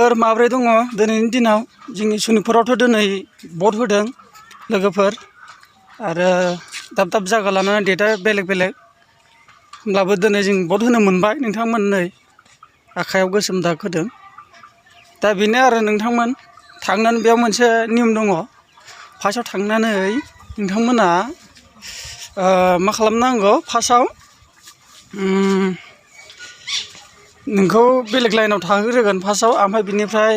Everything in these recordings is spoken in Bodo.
लोगोफोर माब्रै दङ दिनैनि दिनाव जोंनि सनितपुरावथ' दिनै भट होदों लोगोफोर आरो दाब दाब जायगा लानानै डेटआ बेलेग बेलेग होमब्लाबो दिनै जों भट होनो मोनबाय नोंथांमोन नै आखायाव गोसोम दाग होदों दा बेनो आरो नोंथांमोन थांनानै बेयाव मोनसे नियम दङ फार्स्टआव थांनानै नोंथांमोना मा खालामनांगौ फार्स्टआव नोंखौ बेलेग लाइनाव थाहोग्रोगोन फार्स्टआव ओमफ्राय बिनिफ्राय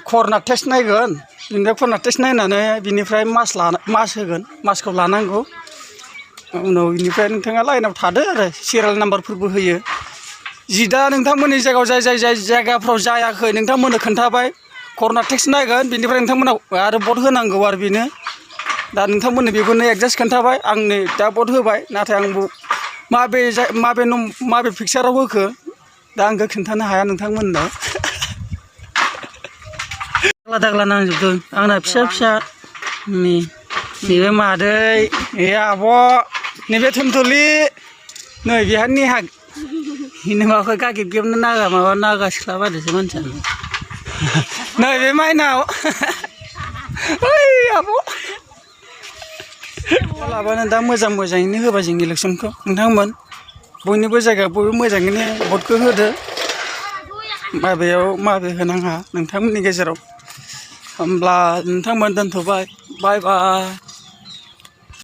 कर'ना टेस्ट नायगोन बिनिफ्राय कर'ना टेस्ट नायनानै बिनिफ्राय मास होगोन मासखौ लानांगौ उनाव बिनिफ्राय नोंथाङा लाइनाव थादो आरो सिरियाल नाम्बारफोरबो होयो जि दा नोंथांमोननि जायगायाव जाय जायगाफ्राव जायाखै नोंथांमोननो खोन्थाबाय कर'ना टेस्ट नायगोन बिनिफ्राय नोंथांमोनाव आरो भट होनांगौ आरो बेनो दा नोंथांमोननो बेखौनो एडजास्ट खोन्थाबाय आंनो दा भट होबाय नाथाय आंबो माबे पिक्साराव होखो दा आंखौ खोन्थानो हाया नोंथांमोननो दाग्ला दाग्ला नांजोबदों आंना फिसा फिसा नैबे मादै ए आब' नैबे थुनथुलि नै बेहा नेहा माबाखौ गागेबनो नागा माबा नागा सिख्ला बायदिसो मानसियानो नैबे माइनाव ओइ आब' लाबानो दा मोजाङैनो होबाय जों इलेक्सनखौ नोंथांमोन बयनिबो जायगायाव बयबो मोजाङैनो भटखौ होदो माबेयाव माबे होनाङा नोंथांमोननि गेजेराव होमब्ला नोंथांमोन दोनथ'बाय बाय बाय